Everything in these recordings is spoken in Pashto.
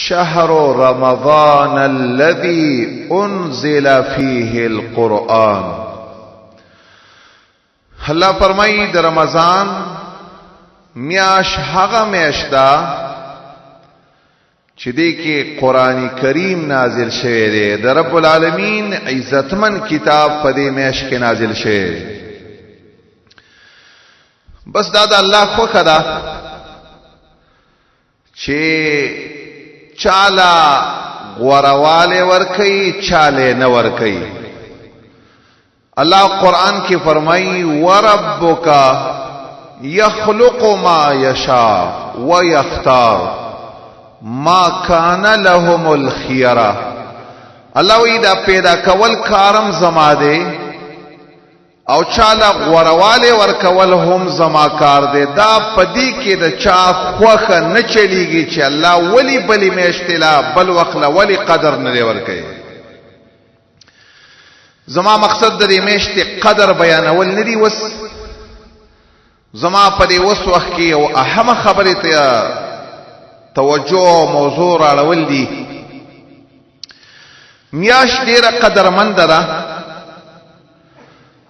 شهر رمضان الذي انزل فيه القرآن. الله فرمایي د رمضان میاش هغه میاش ده چې دې کې قران کریم نازل شوی دی، د رب العالمین عزتمن کتاب په دې میاش کې نازل شوی دی. بس دا د الله خوښه ده چې چاله غورواله ورکي، چاله نه ورکي. الله قرآن کې فرمایي وربک يخلق ما يشاء ويختار ما كان لهم الخيره. الله وی دا پیدا کول کارم زما دی او چاله غورواله ورکول هم زما کار دی. دا پدی کې د چا خوخه نه چلیږي چې الله ولی بلی میشتلا بل وخت ولی قدر نه ورکوي. زما مقصد د دې میشتې قدر بیانول نه دی. وس زما په دې وس وخت کې یو اهمه خبرې ته توجه او موضوع راړول دي. میاش ډیره قدرمنده ده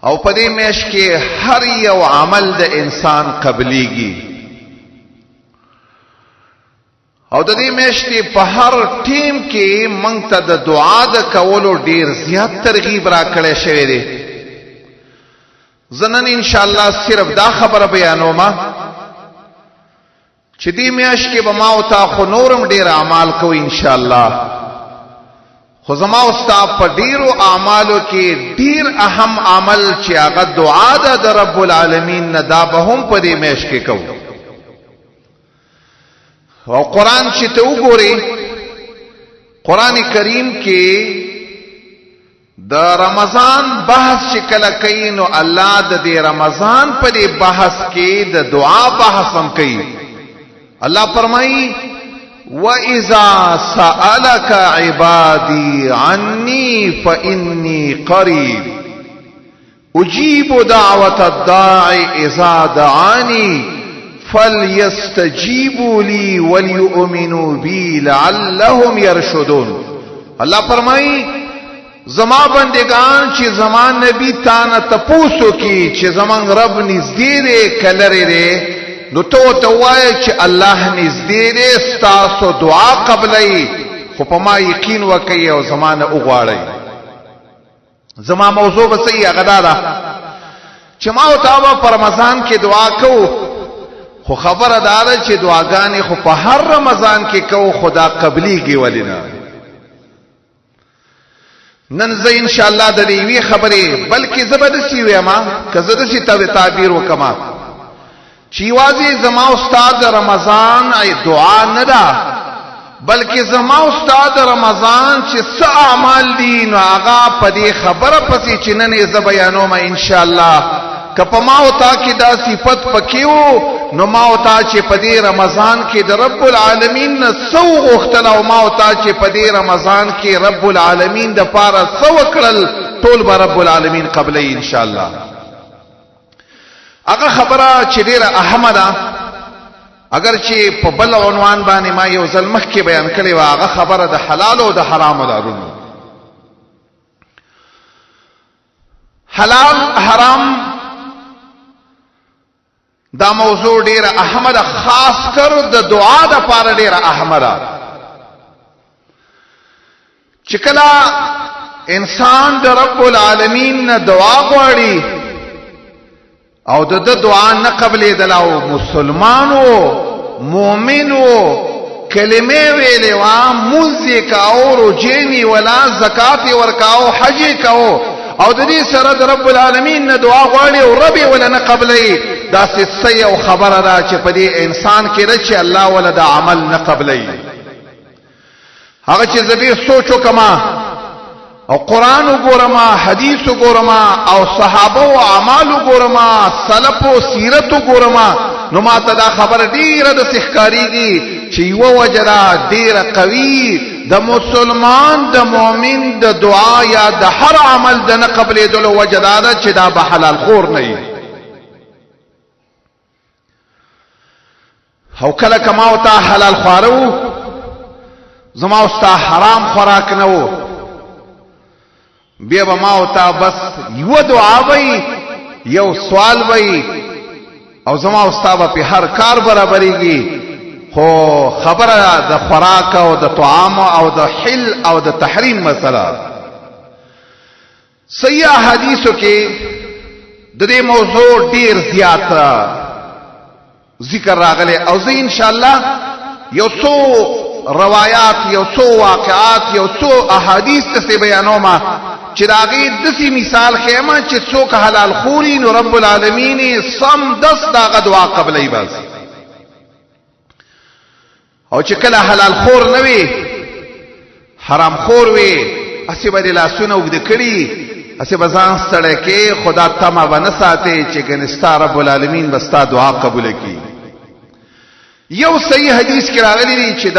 او په دې میاش کې هر یو عمل د انسان قبلیږي، او د دې میاشتې په هر ټیم کې مونږ ته د دعا د کولو ډیر زیات ترغیب راکړی شوی دی. زه نن ان شاء الله صرف دا خبره بیانوم چې دې میاشت کې به ما او تا خو نورم ډیر اعمال کوو ان شاء الله، خو زما او ستا په ډیرو اعمالو کې ډیر اهم عمل چې هغه دعا ده د رب العالمین نه، دا به هم په دې میاشت کې کوو. او قرآن چې ته وګورې، قرآن کریم کې د رمضان بحث چې کله کوي نو الله د دې رمضان په دې بحث کې د دعا بحث هم کوي. الله فرمایي وَإِذَا سَأَلَكَ عِبَادِي عَنِّي فَإِنِّي قَرِيبٌ اجيب دعوة الداعي اذا دعاني فليستجيبوا لي وليؤمنوا بي لعلهم يرشدون. الله فرمایي زما بندگان چې زما نبی تا نه تپوسو کی چې زمون رب نږدې دی کلری دی، نو ته ورته ووایه چې الله نږدې دی، ستاسو دعا قبلوي، خو په ما یقین وکړئ او زما نه وغواړئ. زما موضوع به صحیح هغه دا ده چې ما او تا به په رمضان کې دعا کوو، خو خبره دا ده چې دعاګانې خو په هر رمضان کې کوو، خو دا قبلیږي ولې نه؟ نن زه ان شاء الله د دې یوې خبرې، بلکې زه به داسې ووایم، که زه داسې تعبیر وکړم چې یوازې زما او ستا د رمضان دعا نه ده، بلکې زما او ستا د رمضان چې څه اعمال دي نو هغه په دې خبره پسې چې نن یې زه بیانوم ان شاء الله، که په ما او تا کې دا صفت پکې وو نو ما او تا چې په دې رمضان کې د رب العالمین نه څه وغوښتل او ما او تا چې په دې رمضان کې رب العالمین د پاره څه وکړل، ټول به رب العالمین قبلوي ان شاء الله. هغه خبره چې ډیره اهمه ده، اگر چې په بل عنوان باندې ما یو ځل مخکې بیان کړې وه، هغه خبره د حلال او د حرامو ده. وروڼو، حلال حرام دا موضوع ډیره اهمه ده، خاص کر د دعا د پاره ډیره اهمه ده. چې کله انسان د رب العالمین نه دعا غواړي او د د دعا نه قبلېدله او مسلمان و، مؤمن و، کلمې ویلې وه، مونځ یې کاوه، روژې نیوله، زکات یې ورکاوه، حج یې کاوه، او د دې سره د رب العالمین نه دعا غواړي او رب یې وله نه قبلوي، داسې څه یو خبره ده چې په دې انسان کې ده چې الله وله د عمل نه قبلوي. هغه چې زه ډېر سوچ وکړم او قرآن وګورم، حدیث وګورم او صحابه او اعمال وګورم، سلف او سیرت وګورم، نو ما ته دا خبره ډېره داسې ښکارېږي چې یوه وجه ده ډېره قوي د مسلمان د مؤمن د دعا یا د هر عمل د نه قبلېدلو وجه دا ده چې دا به حلال خور نه وي. او کله کما او تا حلال خواره وو، زما او ستا حرام خوراک نه وو، بیا به ما او تا بس یوه دعا وي، یو سوال وي، او زما او ستا به په هر کار برابرېږي. خو خبره د خوراک او د طعام او د حل او د تحریم مسله صحیح حدیثو کې د دې موضوع ډیر زیات ذکر راغلی، او زه ان شاء الله یو څو روایات، یو څو واقعات، یو څو احادیث ته بیانوم چې د هغې داسې مثال ښیم چې څوک حلال خوري نو رب العالمین سم دس د هغه دعا قبلوي بس. او چې کله حلال خور نه وي، حرام خور وي، هسې به دې لاسونه اوږده کړي، هسې به ځان ستړی کې، خو دا تمه به نه ساتې چې ګنې ستا رب العالمین به ستا دعا قبوله کړي. یو صحیح حدیث کې راغلی دی چې د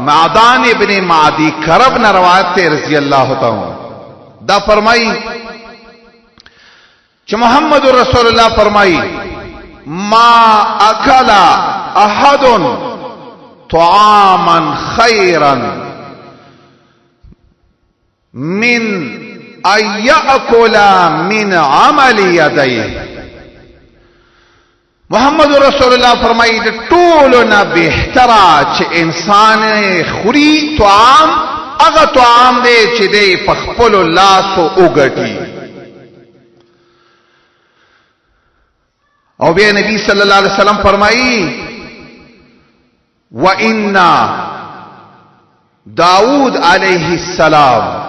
معدان ابن معدی کرب نه روایت دی رضی الله تعالی، دا فرمایي چې محمد رسول الله فرمایي ما اکل احد طعاما خيرا من ان ياكل من عمل يديه. محمد رسول الله فرمایي د ټولو نه بهتره چې انسان خوري طعام هغه طعام دی چې دی په خپلو لاسو وګټي. او بیا نبی صلی الله علیه وسلم فرمایي وان داود علیه السلام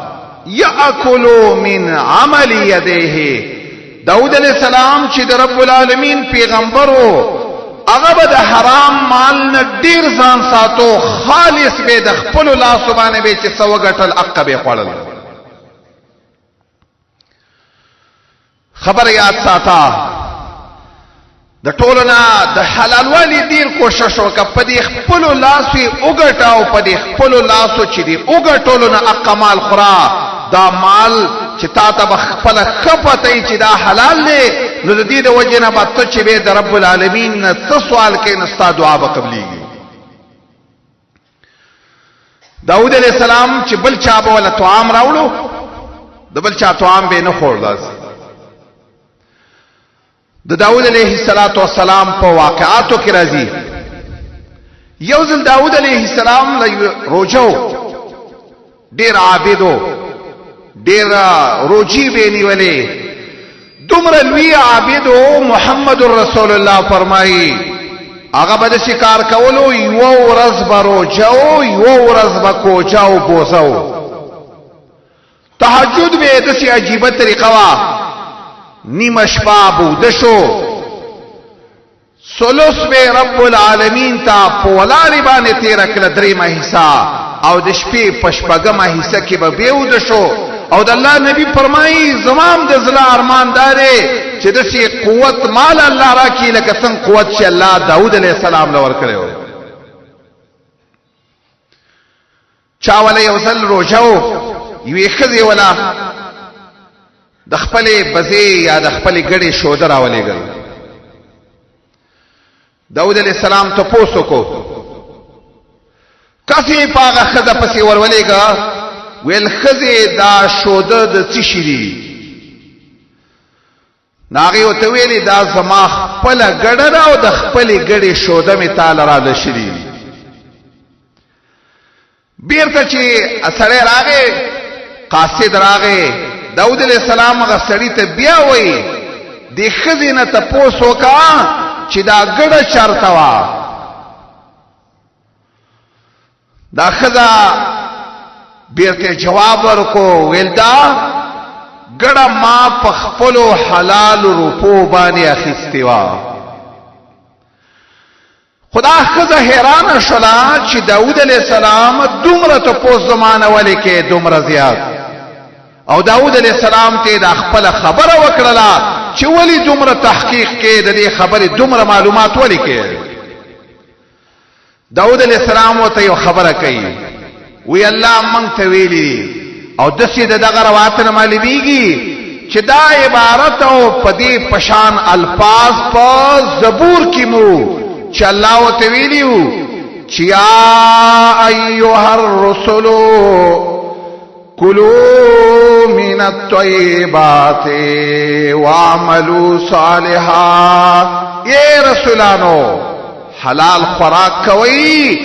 یاکل من عمل یدیه. داود علیه السلام چې د رب العالمین پیغمبرو، هغه به د حرام مال نه ډیر ځان ساتو، خالص به د خپل لاسو باندې به چې څه وګټل حق به خوړل. خبر یاد ساته، د ټولو نه د حلالوالي ډیر کوشش وکړه، په دې خپلو لاسو یې وګټه، او په دې خپلو لاسو چې دې وګټلو نه حق مال خوره. دا مال چې تا ته به خپله ښه پته وي چې دا حلال دی، نو د دې د وجې نه به ته چې به د رب العالمین نه څه سوال کوې نو ستا دعا به قبلېږي. داود علیه السلام چې بل چا به وله طعام راوړو، د بل چا طعام به نه خوړ. داسې د داود علیه السلام په واقعاتو کې راځي، یو ځل داود علیه السلام له روجو ډیر عابدو، ډیر روجي به نیولې، دومره لوی عابدو. محمد رسول الله فرمایي هغه به داسې کار کولو، یوه ورځ به روژه و، یوه ورځ به کوچه او بوسه و، تهجد به داسې عجیبه طریقه وه، نیمه شپه به وده شو، ثلث به رب العالمین ته په ولاړې باندې تېره کړه درېیمه حصه، او د شپې په شپږمه حصه کې به بیا وده شو. او د الله نبی فرمایي زما هم د زړه ارمان دا دی چې داسې قوت مال الله راکړي لکه څنګه قوت چې الله داود علیه السلام له ورکړی و. چا وله یو ځل روژه و، یوې ښځې وله د خپلې بزې یا د خپلې ګډې شوده راولېږل. داود علیه السلام تپوس وکړو، کس یې په هغه ښځه پسې ورولېږه، ویل ښځې دا شوده د څه شي دي؟ نو هغې ورته ویلې دا زما خپله ګډه ده او د خپلې ګډې شوده مې تا له رالشلي دي. بیرته چې سړی راغی، قاصد راغی، داود علیه السلام هغه سړي ته بیا وایي دې ښځې نه تپوس وکړه چې دا ګډه چرته وه. دا ښځه بیرته جواب ورکو، ویل دا ګډه ما په خپلو حلالو روپو باندې اخیستې وه. خدا ښځه حیرانه شوله چې داود علیه السلام دومره تپوس زما نه ولې کې دومره زیات، او داود علیه السلام ته دا خپله خبره وکړله چې ولې دومره تحقیق کې، د دې خبرې دومره معلومات ولې کې. داود علیه السلام ورته یو خبره کوي، وی الله مونږ ته ویلي، او داسې د دغه روایت نه معلومیږي چې دا عبارت او په دې پشان الفاظ په زبور کې مو چې الله ورته ویلي وو چې یا ایها ایها الرسل کلوا من الطیبات واعملوا صالحا. اے رسولانو، حلال خوراک کوي،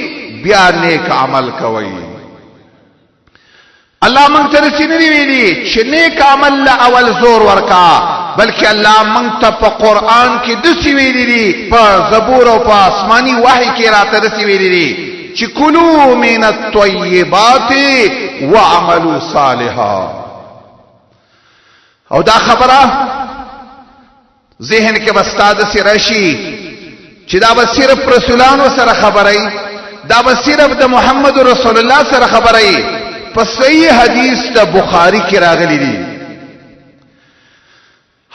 بیا نیک عمل کوي. الله مونږ ته داسې نه دي ویلي چې نیک عمل له اول زور ورکا، بلکې الله مونږ ته په قرآن کې داسې ویلي دي، په زبور او په آسماني وحي کې راته داسې ویلي دي چې کلو من الطیبات وعملوا صالحا. او دا خبره ذهن کې به ستا داسې راشي چې دا به صرف رسولانو سره خبره وي، دا به صرف د محمد رسول الله سره خبره وي. په صحیح حدیث د بخاری کې راغلي دي،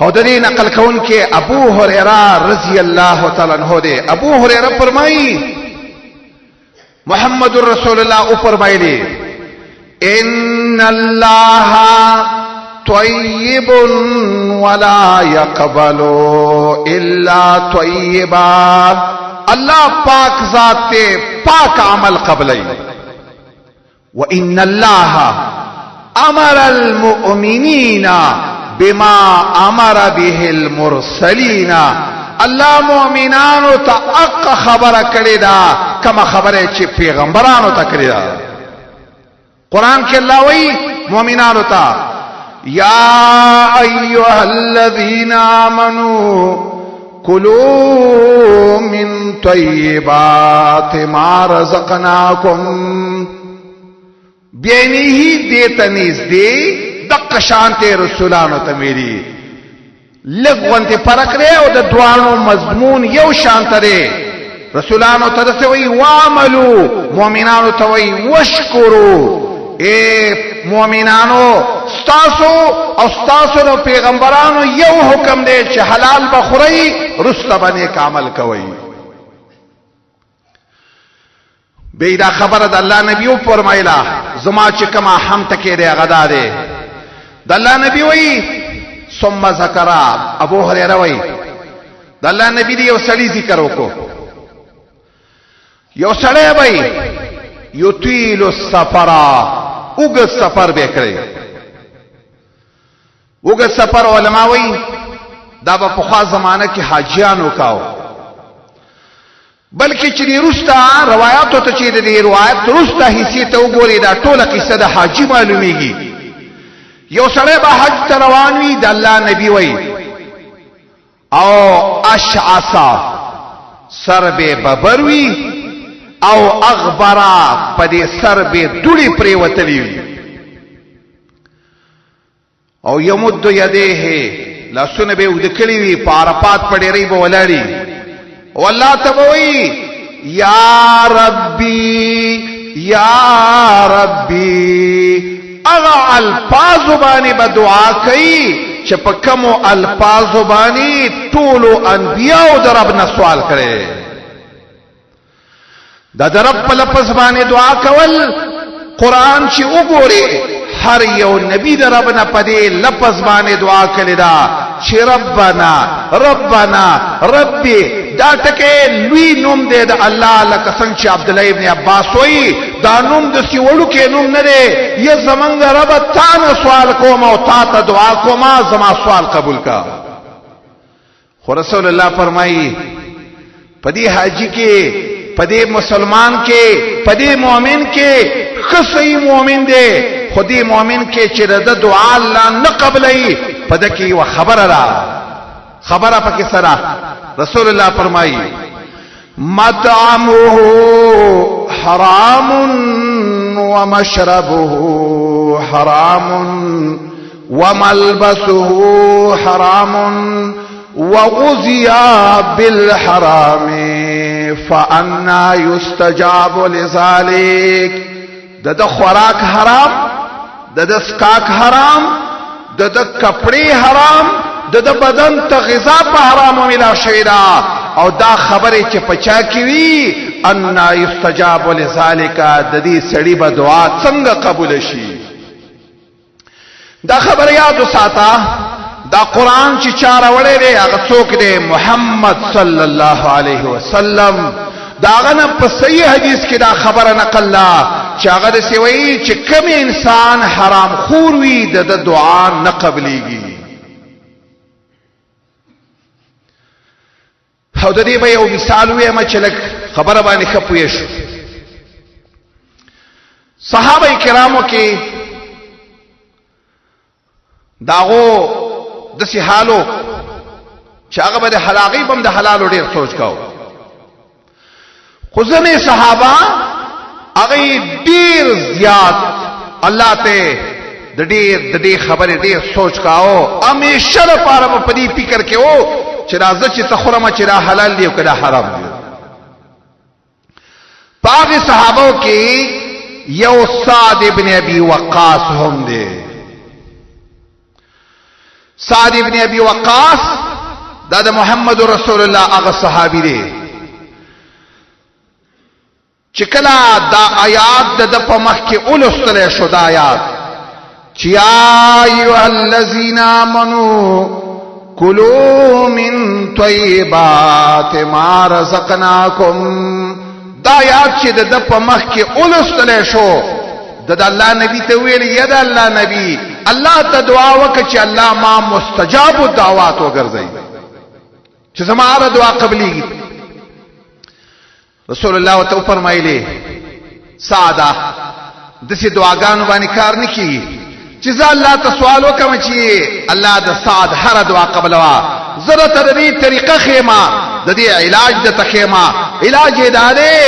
او د دې نقل کوونکی ابو هريره رضی الله تعالی عنہ دی. ابو هريره فرمایي، محمد رسول الله او فرمایلی، ان الله طیب ولا يقبل الا طیبا. الله پاک ذات ته، پاک عمل قبلای. وان الله امر المؤمنین بما امر به المرسلین. الله مؤمنانو ته اق خبره کړې ده کما خبره چې پیغمبرانو ته کړې ده. قرآن کې الله وایي مؤمنانو ته، یا ایها الذین آمنو کلوا من طیبات ما رزقناکم. بینه دې ته نږدې دقه شانته رسولانو ته ویلي، لږ غونتې فرق دی او د دواړو مضمون یو شانته دی. رسولانو ته داسې وایي وعملو، مؤمنانو ته وایي وشکرو. اے مؤمنانو، ستاسو او ستاسو د پیغمبرانو یو حکم دی چې حلال به خورئ، رسته به نیک عمل کوئ. به دا خبره د الله نبی و فرمایله، زما چې کما هم ټکی دی هغه دا دی. د الله نبی وایي، ثم ذکر، ابو هريره وایي، د الله نبی دی یو سړی ذکر وکړو، یو سړی وایي یطیل السفر، اوږد سفر به کړی. اوږد سفر علما وایي دا به پخوا زمانه کې حاجیانو کاو، بلکې چې د روسته روایاتو ته، چې د دې روایت روسته حصې ته وګوري، دا ټوله قصه د حاجي معلومیږي. یو سړی به حج ته روان وي، د الله نبی وایي، او اشعثا، سر به ببر وي، او اغبرا، په دې سر به دوړي پرېوتلي وي، او یمد یدیه، لاسونه به اوږده کړي وي، په عرفات په ډېرۍ به ولاړي او الله ته به وایي، یا ربي یا ربي. هغه الفاظو باندې به دعا کوي چې په کومو الفاظو باندې ټولو انبیاو د رب نه سوال کړی. د رب په لفظ باندې دعا کول، قرآن چې وګوري، هر یو نبی د رب نه په دې لفظ باندې دعا کړې ده چې ربنا ربنا ربي. دا ټکی لوی نوم دی د الله، لکه څنګه چې عبدالله ابن عباس وایي، دا نوم داسې وړوکی نوم نه دی. یه زمونږ ربه، تا نه سوال کوم او تا ته دعا کوم، زما سوال قبول کا. خو رسول الله فرمایي، په دې حاجي کې، په دې مسلمان کې، په دې مؤمن کې، ښه صحیح مؤمن دی، خو دې مؤمن کې چې د دعا الله نه قبلوي، په ده کې یوه خبره ده. خبره پکې سره رسول الله فرمایي، مطعمه حرام ومشربه حرام وملبسه حرام وغذي بالحرام فأنا يستجاب لذلك. د د خوراک حرام، د د سکاک حرام، د د کپڑے حرام، د د بدن ته غذا په حرامو ملا شوې ده، او دا خبرې چې په چا کې وي، انا یستجاب لذلک، د دې سړي به دعا څنګه قبول شي؟ دا خبر یاد وساته، دا قرآن چې چا راوړی دی هغه څوک دی؟ محمد صلی الله علیه وسلم. دا غنه په صحیح حدیث کې دا خبره نقل لا چې هغه داسې وایي چې کوم انسان حرام خور وي، د ده دعا نه قبلیږي. او د دې به یو مثال ووایم چې لږ خبره باندې ښه پوه شو. صحابه کرامو کې داغو داسې حالو چې هغه به د حلاغي بم د حلالو ډېر سوچ کاوه، خو ځینې صحابه هغه ډېر زیات الله ته د ډېر د دې خبرې ډېر سوچ کاوه، همیشه لپاره به په دې فکر کې وو چې راځه چې څه خورم چې دا حلال دی او که دا حرام دی. په هغې صحابو کې یو سعد ابن ابي وقاص هم دی. سعد ابن ابي وقاص دا د محمد رسول الله هغه صحابي دی چې کله دا آیات د په مخ کې ولوستل شو، دا آیات چې یا ایها الذین آمنو کلوا من طیبات ما رزقناکم، دا آیات چې د په مخ کې ولوستل شو، د الله نبی ته ویل، یا د الله نبی، الله ته دعا وکړه چې الله ما مستجاب الدعوات وګرځي، چې زما هره دعا قبليږي. رسول الله ته فرمایلی، ساده داسې دعاګانو باندې کار نه کیږي چې زه الله ته سوال وکم چې الله د سعد هره دعا قبلوا. زه درته د دې طریقه ښیم، د دې علاج درته ښیم. علاج یې دا دی،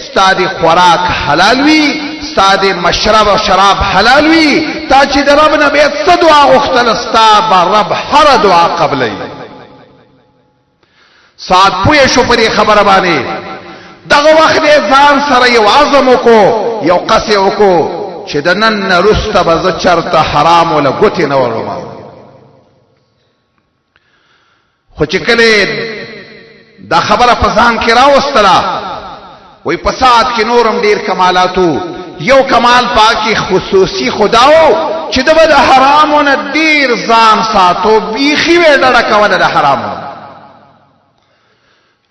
ستا د خوراک حلال وي، ستا د مشرب او شراب حلال وي، تا چې د رب نه بیا څه دعا غوښتله، ستا به رب هره دعا قبلوي. سعد پوه شو په دې خبره باندې. دغه وخت یې ځان سره یو عزم وکړو، یو قصې وکړو چې د نن نه وروسته به زه چېرته حرامو له ګوتې نه وروم. خو چې کله دا خبره په ځان کې راوستله، وایي په ساعت کې نورم ډېر کمالاتو. یو کمال پاکي خصوصي خداو چې د به د حرامو نه ډېر ځان ساتو، بیخي وې ډډه کوله د حرامو.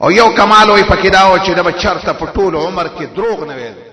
او یو کمال وایي پکې دا و چې د به چېرته په ټول عمر کې دروغ نه ویل.